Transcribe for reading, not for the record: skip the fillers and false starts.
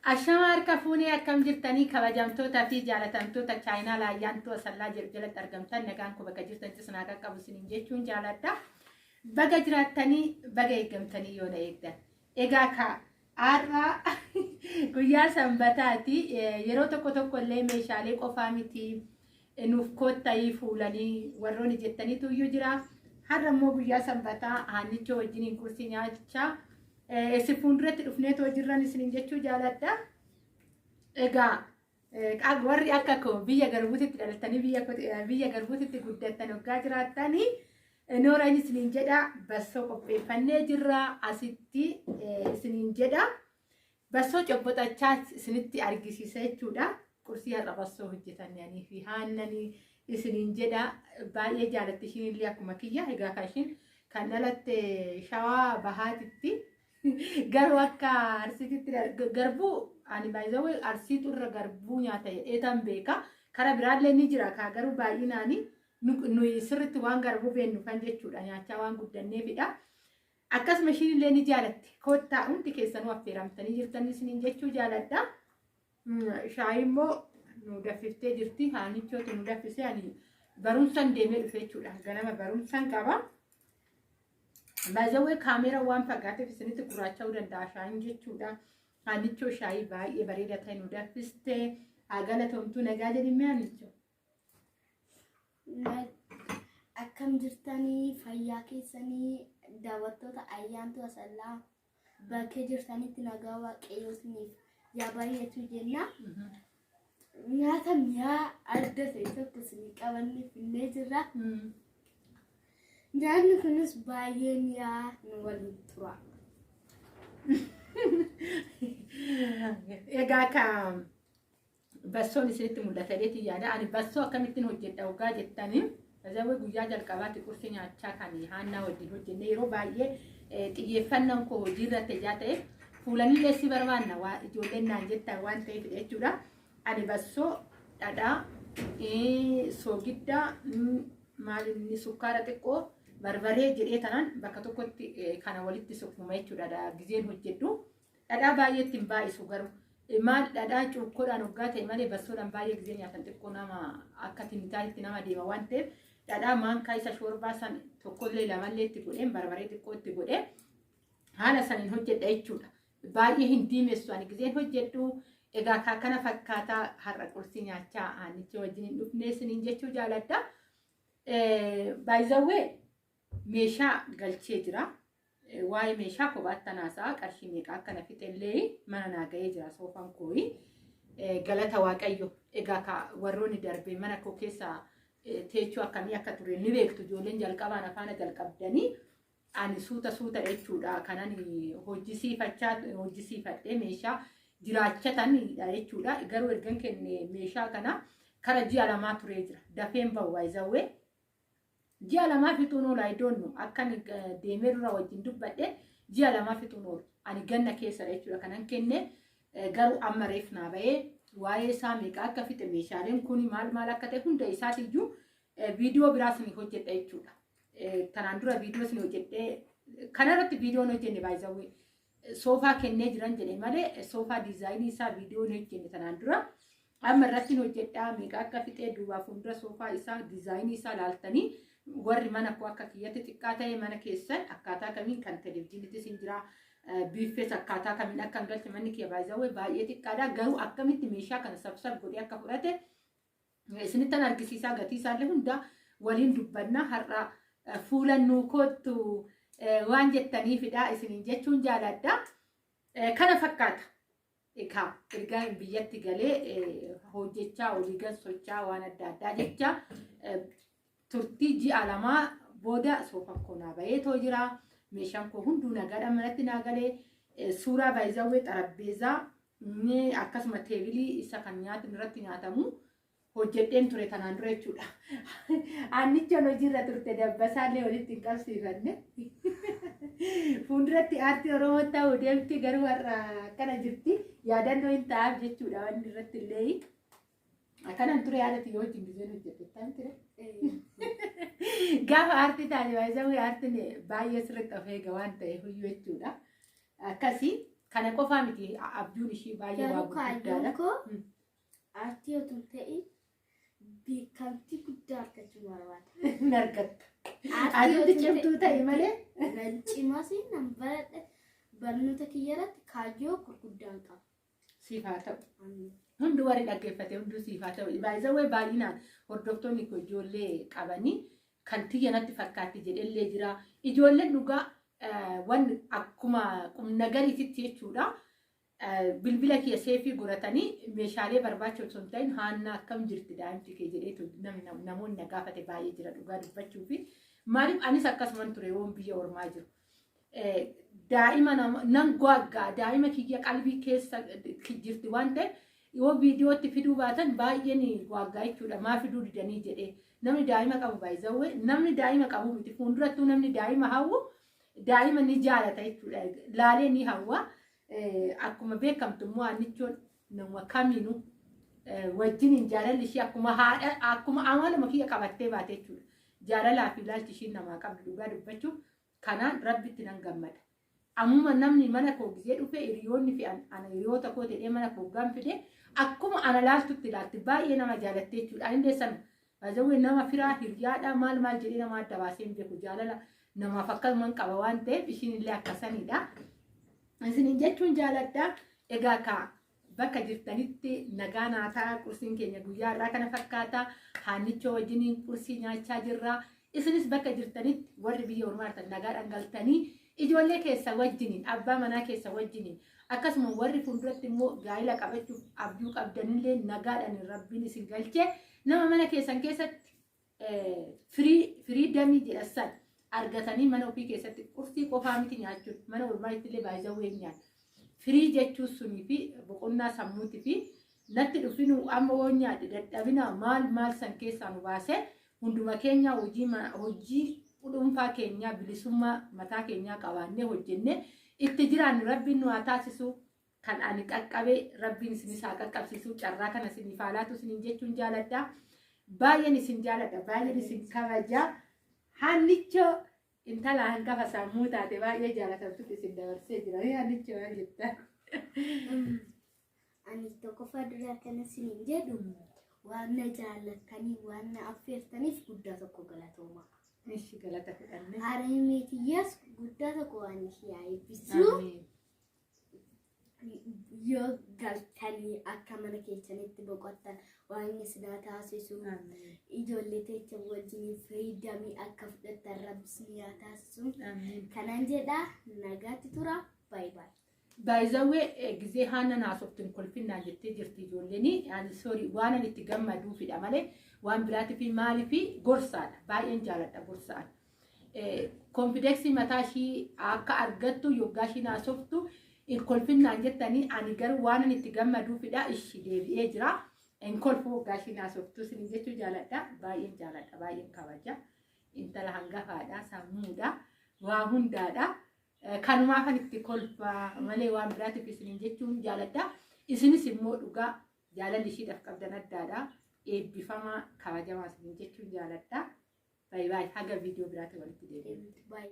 Ashama harka fuunee akkam jirtanii kabajamtoota fi jaalatamtoota chaayinaa laayyaantuu asallaa jedhu jalatti argamtan nagaan koo bakka jirtanitti isin haa qaqqabu isiniin jechuun jaaladha. Baga jiraattanii baga eeggamtanii yoo na eegdan. Egaa kaa har'a guyyaa sanbataati yeroo tokko tokko illee meeshaalee qofaa miti nuuf koottayii fuulanii warroonni jettaniitu iyyuu jira. Har'a immoo guyyaa sanbataa haannichoo wajjiniin qursii nyaachaa Isin fuulduratti dhufneetoo jirran isiniin jechuu jaaladha. Egaa warri akka koo biyya garbuutitti dhalatanii biyya garbuutitti guddattan hoggaa jiraattanii nooraan isiniin jedha bassoo qopheeffannee jirra asitti isiniin jedha. Bassoo cobboxachaa isinitti argisiisa jechuudha. Qursii har'a bassoo hojjetanii fi haannanii isiniin jedha. Baay'ee jaalatti ishiin illee akkuma kiyya. Egaa kan ishiin kan dhalatte shawaa bahaatitti garuu akka arsiititti garbuu ani baay'ee arsiitu irra garbuu nyaata jedhee tan beeka. Kara biraallee ni jira kaa garuu baay'inaani nuyi sirritti waan garbuu beennu kan jechuudha nyaachaa waan guddanneefidha. Akkasuma ishiin illee ni jaalatti. Kottaa hundi keessanuu affeeramtanii jirtanii isiniin jechuu jaaladha. Shaayii immoo nu daffiftee jirti. Haanichootu nu daffisee ani barumsan deemee dhufe jechuudha. Ganama barumsan qaba. Baay'ee kaameera waan fagaateef isinitti gurraacha'uu danda'a shaayiin jechuudha. Haanichoo shaayii baay'ee bareeda ta'e nu daffiste. Haa galatoomtuu nagaa jedhimee haanichoo. Akkam jirtanii fayyaa keessanii daawwattoota ayyaantuu asallaa bakkee jirtanitti nagaa waaqayyoo isiniif yaa baay'atu jenna. Nyaata mi'aa adda ta'e tokko isinii qabannee finnee jirra. Nyaanni kunis baay'ee mi'aa nu waliin tura. Egaa ka bassoon isinitti mul'ata jedheetiin yaada. Ani bassoo akkamittiin hojjedha hoggaa jettanii Zawwee guyyaa jalqabaatti qursii nyaachaa kan haannaa wajjin hojjenne yeroo baay'ee xiyyeeffannaan koo hojii irratti ijaa ta'e fuulanillee si barbaanna waa ijoolleen naan jettan waan ta'eef jechuudha. Ani bassoo dhadhaa soogidda maal inni sukkaara xiqqoo barbaree jedhee tanaan bakka tokkotti kana walitti sukkuma jechuudha gizeen hojjedhu. Dhadhaa baay'ee itti hin baay'isu garuu. Maal dhadhaa cuukkoodhaan hoggaa ta'e malee bassoodhaan baay'ee gizee nyaatan xiqqoo nama akka tinnitaatti nama deema waan ta'eef dhadhaa maankaa isa shoorbaa san tokkollee lamallee itti godheen barbaree xiqqoo itti godhee haala saniin hojjedha jechuudha. Baay'ee hin diimessu ani gizeen hojjedhu egaa kaa kana fakkaataa har'a qursii nyaachaa aannicha wajjin hin dhufnee isiniin jechuu jaaladha. Baay'izawwee meeshaa galchee jira. Waa'ee meeshaa kophaatti naasa'a qarshii meeqa akka na fixellee mana naa ga'ee jira soofaan kooyi. Galata Waaqayyo egaa ka warroonni darbe mana koo keessa teechoo akkamii akka ture ni beektu ijoolleen jalqabaan afaana jalqabdanii ani suuta suuta jechuudha kanan hojjisiifachaa hojjisiifadhee meeshaa jiraachatanidha jechuudha garuu ergan kenne meeshaa kana kara ji'a lamaa turee jira dafeen bahu baay'izawwee Ji'a lamaa fixuun oolu I don't know. Akkan deemee dura wajjin dubbadhe ji'a lamaa fixuun oolu. Ani ganna keessadha jechuudha kanan kenne garuu amma reef naa ba'ee waa'ee isaa meeqa akka fixe meeshaaleen kun maal maal akka ta'e hunda isaatiyyuu viidiyoo biraa isin hojjedha jechuudha. Tanaan dura viidiyoo isin hojjedhee kanarratti viidiyoon hojjenne baay'izawwee soofaa kennee jiran jedhe malee soofaa diizaayinii isaa viidiyoo hin hojjenne tanaan dura. Amma irratti hojjedhaa meeqa akka fixee duubaa fuuldura soofaa isaa diizaayinii isaa laaltanii warri mana koo akka kiyyatti xiqqaa ta'e mana keessan akkaataa kamiin kan televizyiiniittis hin jira biiffees akkaataa kamiin akka hin galche manni kiyya baay'ee baay'ee xiqqaadha garuu akkamitti meeshaa kana sabsab godhee akka fudhate isinittan argisiisaa gatii isaallee hunda waliin dubbanna har'a fuulan nuu koottu waan jettaniifidha isiniin jechuun jaaladha. Kana fakkaata. Egaa ergaan biyyatti galee hojjechaa olii gad sochaa waan adda addaa jecha turtii ji'a lamaa booda soofan koo naa baheetoo jira. Meeshaan koo hunduu nagaadhaan manatti naa galee suuraa baay'izawwee xarabbeezaa akkasuma teebilii isa kan nyaatni irratti nyaatamu hojjedheen ture tanaan dura jechuudha. Aannichoon hojiirra turte dabbasaallee walitti hin qabsiifanne. Fuulduratti aartii Oromoo ta'uu deemti garuu har'a akkana jirti. Yaadannoo hin ta'aaf jechuudha wanni irratti illee. Akkanan ture yaadati yoo wajjin gizeen hojjette ta'an ture. Gaafa aartii taate baay'ee aartiin baay'ee sirriitti of eega waan ta'eef iyyuu jechuudha. Akkasii Kana qofaa miti, abjuun ishii baay'ee waa Garuu kaayyoon gurguddaadha. koo aartii otoo hin ta'in beekamtii guddaa argachuu barbaada. Hin argatta. Aartii Ati otoo hin cimtuu ta'e malee. Nan cimas, nan baradha. Barnoota kiyya irratti kaayyoo gurguddaan qaba. Siif haa ta'u. Amiin. Hunduu warri dhaggeeffate hunduu siif haa ta'u. Baay'ee baay'inaan hordoftoonni koo ijoollee qabanii kan tiyya natti fakkaatti jedhellee jira. Ijoolleen dhugaa wan akkuma qumnagariititti jechuudha. Bilbila kiyya save godhatanii meeshaalee barbaachuu osoo hin ta'in, "Haannaa, akkam jirti daa'imti kee?" jedheetu namoonni na gaafate baay'ee jira dhugaa dubbachuu fi maaliif anis akkasuman ture yoon biyya ormaa jiru. Daa'ima nan gwaaggaa, daa'ima kiyya qalbii keessa jirti waan ta'eef yoo viidiyootti fiduu baatan baay'een gwaaggaa jechuudha, maa fiduu didanii jedhee. Namni daa'ima qabu baay'izawwee, namni daa'ima qabu miti, fuuldurattuu namni daa'ima hawwu daa'ima ni jaalata jechuudha, laalee ni hawwa. Akkuma beekamtu immoo Annichoon nama kamiinuu wajjiniin jaalalli ishee akkuma haadha, akkuma amaluma kiyya qabattee baate jechuudha. Jaalalaa fi ilaalchi ishiin namaa qabdu dhugaa dubbachuuf kanaan Rabbitti nan gammada. Ammuma namni mana koo gizee dhufe, hiriyoonni fi ana hiriyoota koo jedhee mana koo gaan fide, akkuma ana laaltutti ilaalti, baay'ee nama jaalatte jechuudha. Ani illee sana baay'ee nama firaa hiriyaadha maal maal jedhee nama adda baasee hin beeku, jaalala namaaf akkasuman qaba waan ta'eef ishiin illee akkasanidha. Isinin jechuun jaaladha. Egaa kaa bakka jirtanitti nagaa naa ta'a. Qursiin keenya guyyaa irraa kana fakkaata. Haannichoo wajjiniin qursii nyaachaa jirra. Isinis bakka jirtanitti warri biyya ormaa jirtan nagaadhaan galtanii ijoollee keessa wajjiniin, abbaa manaa keessa wajjiniin, akkasuma warri fuulduratti immoo gaa'ila qabachuuf abjuu qabdanillee nagaadhaan Rabbiin isin galchee nama mana keessan keessatti freedom jedhasan argatanii mana ofii keessatti qursii qofaa miti nyaachuun, mana ormaa illee baay'ee nyaata. Free jechuun sunii fi boqonnaa sammuutii fi natti dhufinu amma waan nyaadhe dadhabina maal maal san keessaa nu baasee hunduma keenya hojii dhuunfaa keenyaa bilisummaa mataa keenyaa qabaannee hojjennee itti jiraannu Rabbiin nu haa taasisu. Kan ani qaqqabee Rabbiin isinis haa qaqqabsiisu, carraa kana isiniif haa laatu isiniin jechuun jaaladha. Baay'een isin jaaladha, baay'een isin kabaja. Hannichoo intala hangafa sammuu taate baay'ee jaalatamtutti isin dabarsee jira. Hannichoo, maal jetta? Ani tokkoffaa dura kana isiniin jedhu, waan na jaallattanii waan na affeertaniif guddaa tokko galatooma. Ishi, galata fudhanne. Harmee tiyyaas guddaa tokko waan ishee haa eebbisu. Ameen. Yoo galtanii akka mana keessanitti boqottan waan isin haa taasisu. Ameen. Ijoollee teessan wajjin freedom akka fudhattan Rabbi isin haa taasisu. Ameen. Kanan jedha, nagaatti tura. Baay'ee baay'ee. Baay'izawwee gizee haana naasoftiin kolfinnaan jettee jirti ijoolleen. Ani sorry, waan ani itti gammaduufidha malee waan biraatii fi maaliifi gorsaadha. Baay'een jaaladha gorsaan. Confidence mataa ishii akka argattu yoggaa ishii naasoftu kolfinnaan jettanii, ani garuu waan ani itti gammaduufidha. Ishi deebi'ee jira. Hin kolfu waggaa ishii naasoftu isin jechuu jaaladha. Baay'een jaaladha. Baay'een kabaja. Intala hangafaadha. Sammuudha. Waa hundaadha. Kanumaafan itti kolfaa malee waan biraatiif isiniin jechuun jaaladha. Isinis immoo dhugaa jaalalli ishiidhaaf qabdan addaadha. Eebbifamaa, kabajamaa isiniin jechuun jaaladha. Baay'ee baay'ee, haga viidiyoo biraatti walitti deebi'u. Baay'ee.